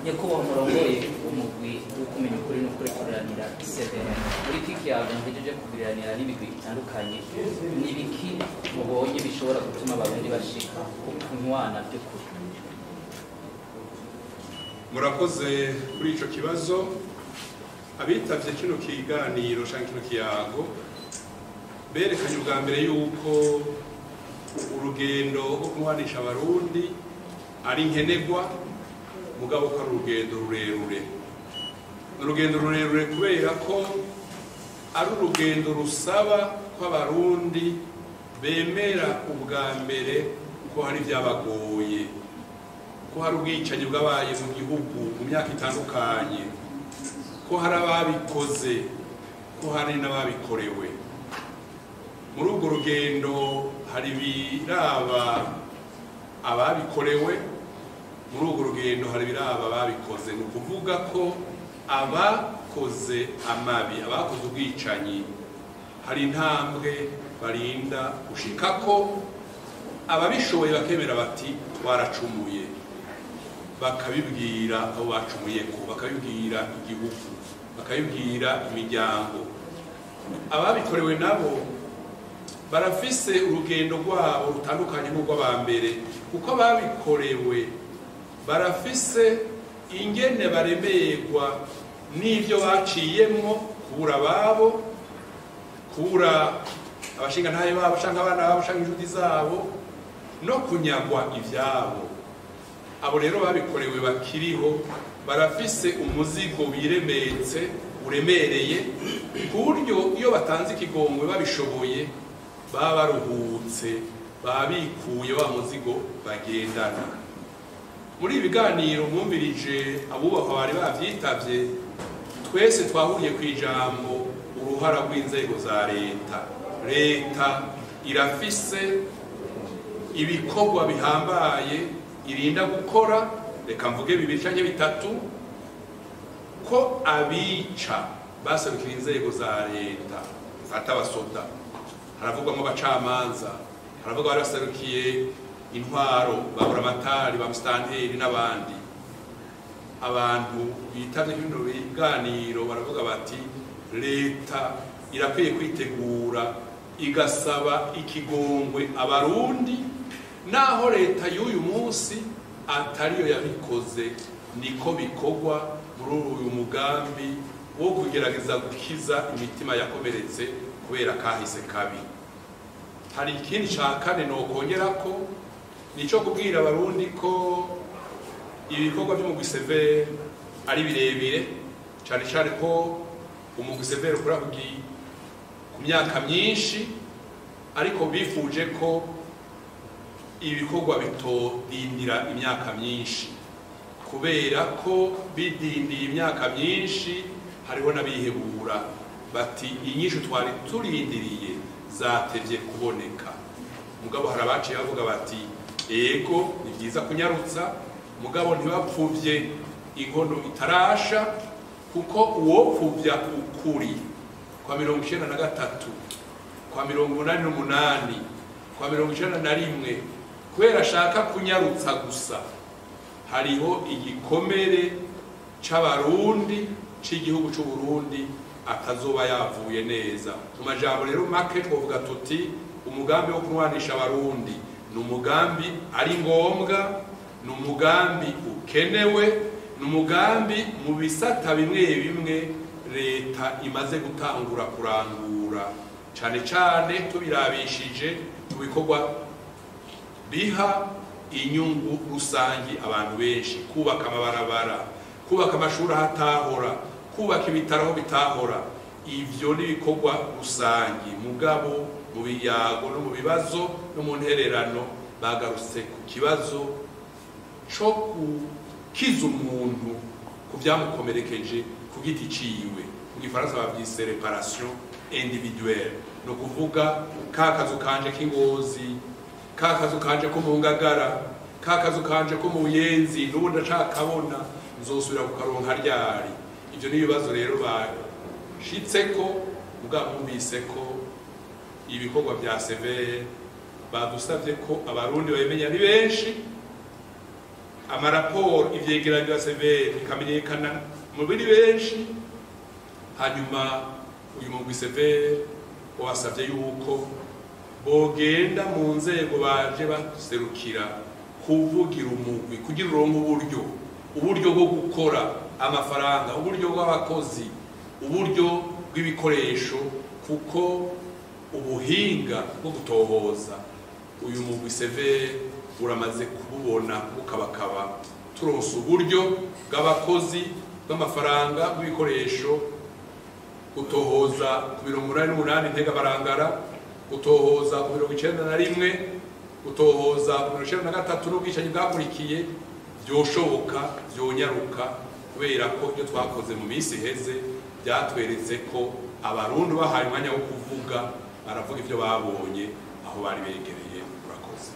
Nyakubahwa murongoye umugwi wo kumenya ukuri no kurekuranira CVR, muri iki kiyago muhejeje kugiranira n'imigwi itandukanye, ni ibiki mubonye bishobora gutuma Abarundi bashika ku kunywana by'ukuri? Murakoze kuri ico kibazo. Abitavye kino kiganiro canke kino kiyago berekanye ubwa mbere yuko urugendo rwo kunywanisha Abarundi ari nkenerwa, mugabo ko ari urugendo rurerure. Ni urugendo rurerure kubera ko ari urugendo rusaba ko Abarundi bemera ubwa mbere ko hari ibyabagoye, ko hari ubwicanyi bwabaye mu gihugu mu myaka itandukanye, ko hari ababikoze, ko hari n'ababikorewe. Muri urwo rugendo hari ibiraba ababikorewe, muri urwo rugendo hari ibiraba ababikoze. Ni ukuvuga ko abakoze amabi, abakoze ubwicanyi, hari intambwe barinda gushika ko ababishoboye bakemera bati twaracumuye, bakabibwira abo bacumuye ko, bakabibwira igihugu, bakabibwira imiryango. Ababikorewe nabo barafise urugendo rwabo rutandukanye n'urw'abambere, kuko ababikorewe barafise ingene baremerwa n'ibyo baciyemwo, kubura ababo, kubura abashingantahe babo canke abana babo canke inshuti zabo, no kunyagwa ivyabo. Abo rero babikorewe bakiriho barafise umuzigo biremetse, uremereye, ku buryo iyo batanze ikigongwe babishoboye baba baruhutse, baba bikuye wa muzigo bagendana. Muri ibi biganiro mwumvirije abubahwa bari bavyitavye, twese twahuriye kw'ijambo uruhara rw'inzego za leta. Leta irafise ibikorwa bihambaye irinda gukora, reka mvuge bibiri canke bitatu, ko abica baserukira inzego za leta, fata abasoda, haravugwamo abacamanza, haravugwa abari baserukiye intwaro, ba buramatari, ba musitanteri n'abandi. Abantu bitavye bino biganiro baravuga bati leta irakwiye kwitegura igasaba ikigongwe Abarundi, naho leta y'uyu munsi atariyo yabikoze, niko bikorwa muri uyu mugambi wo kugerageza gukiza imitima yakomeretse kubera kahise kabi. Hari ikindi ca kane nokongerako, nico kubwira Abarundi ko ibikorwa vy'umugwi CVR ari birebire, cane cane ko umugwi CVR ukora ku myaka myinshi, ariko bifuje ko ibikorwa bitodindira imyaka myinshi, kubera ko bidindiye imyaka myinshi hariho n'abihebura bati inyishu twari turindiriye zatevye kuboneka. Mugabo hari abaciye bavuga bati ego ni vyiza kunyarutsa, mugabo ntibapfuvye inkono itarasha, kuko uwopfuvya ukuri kwa 93, kwa 88, kwa 91, kubera ashaka kunyarutsa gusa, hariho igikomere c'Abarundi c'igihugu c'Uburundi atazoba yavuye neza. Mu majambo rero make twovuga tuti umugambi wo kunywanisha Abarundi ni umugambi ari ngombwa, ni umugambi ukenewe, ni umugambi mu bisata bimwe bimwe leta imaze gutangura kurangura, cane cane tubirabishije mu bikorwa biha inyungu rusangi abantu benshi, kubaka amabarabara, kubaka amashuri ahatahora, kubaka ibitaro aho bitahora. Ivyo ni ibikorwa rusangi. Mugabo mu biyago no mu bibazo no mu ntererano bagarutse ku kibazo co gukiza umuntu ku vyamukomerekeje ku giti ciwe. Mu gifaransa bavyise réparation individuelle, no kuvuga ka kazu kanje k'Ingozi, ka kazu kanje ko mu Ngagara, ka kazu kanje ko mu Buyenzi, n'ubu ndacakabona, nzosubira kukaronka ryari? Ivyo ni ibibazo rero bashitseko. Mugabo mwumvise ko ibikorwa vya CVR badusavye ko Abarundi babimenya ari benshi. Amaraporo, ivyegeranyo bya CVR bikamenyekana mu biri benshi. Hanyuma uyu mugwi CVR wasavye yuko bogenda mu nzego baje baserukira kuvugira umugwi kugira uronke uburyo bwo gukora, amafaranga, uburyo bw'abakozi, uburyo bw'ibikoresho, kuko ubuhinga bwo gutohoza uyu mugwi CVR uramaze kububona bukabakaba. Turonse uburyo bw'abakozi, bw'amafaranga, bw'ibikoresho, gutohoza ku 88 Ntega Barangara, gutohoza ku 91, gutohoza ku 93 n'ubwicanyi bwakurikiye, byoshoboka, byonyaruka, kubera ko ibyo twakoze mu minsi iheze byatweretse ko Abarundi bahaye umwanya wo kuvuga baravuga ibyo babonye aho bari begereye. Urakoze.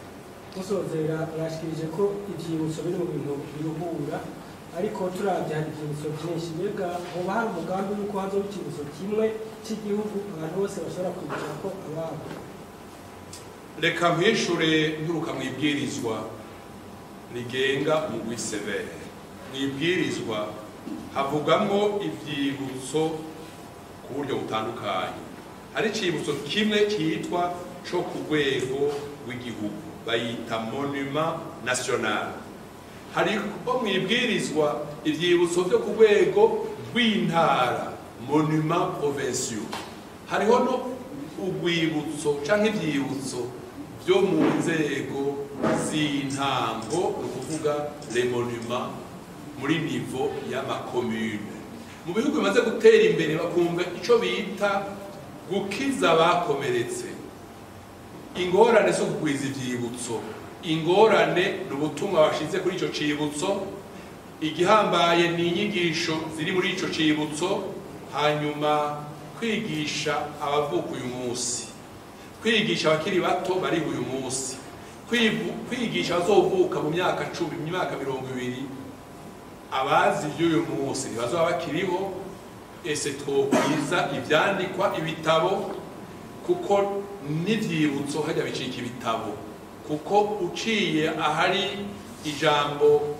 Musozera, mwashikirije ko ivyibutso biri mu bintu biruhura, ariko turavye hari ivyibutso vyinshi. Mbega hoba hari umugambi w'uko hazoba icibutso kimwe c'igihugu abantu bose bashobora kwibukira ko ababo? Reka nkwishure nturuka mwibwirizwa rigenga umugwi CVR. Mwibwirizwa havugamwo ivyibutso ku buryo butandukanye. Hari icibutso kimwe cyitwa co ku rwego rw'igihugu, bayita monument national. Hariho mwibwirizwa ivyibutso vyo ku rwego rw'intara, monument provincial. Hariho no urwibutso canke ivyibutso vyo mu nzego z'intango, ni ukuvuga les monuments muri niveau y'amakomune. Mu bihugu bimaze gutera imbere bakumva ico bita gukiza abakomeretse. Ingorane zo kugwiza ivyibutso, ingorane ni ubutumwa bashize kuri ico cibutso, igihambaye ni inyigisho ziri muri ico cibutso. Hanyuma kwigisha abavuka uyu munsi, kwigisha abakiri bato bari uyu munsi, kwigisha abazovuka mu myaka 10, mu myaka 20, abazi ivy'uyu munsi ntibazoba bakiriho. Ese twokwiza ivyandikwa, ibitabo, kuko n'ivyibutso hajya bicika ibitabo, kuko uciye ahari ijambo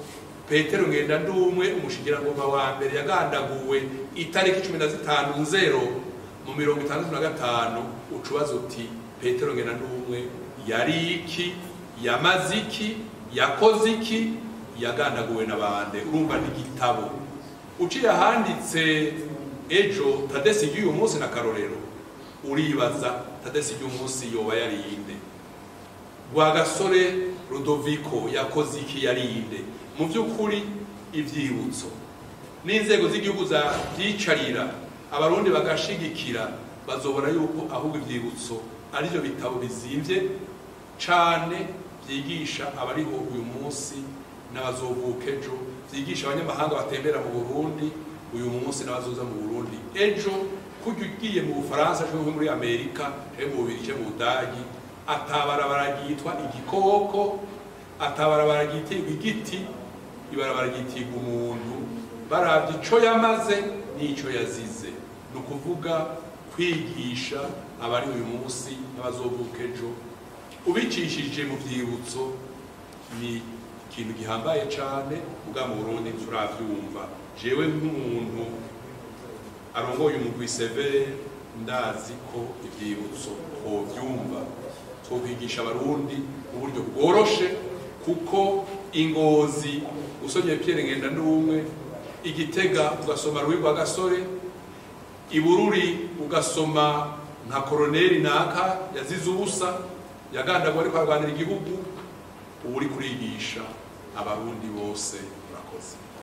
Petero Ngendandumwe, umushikirangoma wa mbere yagandaguwe itariki 15 nzero mu 65, ucubaza uti Petero Ngendandumwe yari iki, yamaze iki, yakoze iki, yagandaguwe n'abande? Urumva n'igitabo. Uciye ahanditse ejo Tadesi y'uyu munsi na Karorero, uribaza Tadesi y'uyu munsi yoba yarinde, Rwagasore Rudoviko yakoze iki, yarinde? Mu by'ukuri ivyibutso n'inzego z'igihugu zavyicarira, Abarundi bagashigikira, bazobona yuko ahubwo ivyibutso arivyo bitabo bizimvye cane, vyigisha abariho uyu munsi n'abazovuka ejo, vyigisha abanyamahanga batembera mu Burundi uyu munsi n'abazoza mu Burundi ejo. Kurya ugiye mu Bufaransa canke muri Amerika canke mu Bubirigi canke mu Budagi, atabarabara ryitwa igikoko, atabarabara ryitirwa igiti, ibarabara ryitirwa umuntu, baravye ico yamaze n'ico yazize. Ni ukuvuga kwigisha abari uyu munsi n'abazovuka ejo ubicishije mu vyibutso ni ikintu gihambaye cane. Muga mu Burundi turavyumva. Jewe nk'umuntu arongoye umugwi CVR ndazi ko ivyibutso twovyumva, twokwigisha Abarundi mu buryo bworoshe, kuko Ingozi usomye Pierre Ngendandumwe, Igitega ugasoma Louis Rwagasore, Ibururi ugasoma nka koroneli naka yazize ubusa, yagandaguwe ariko arwanira igihugu, ubu uri kurigisha Abarundi bose. Murakoze.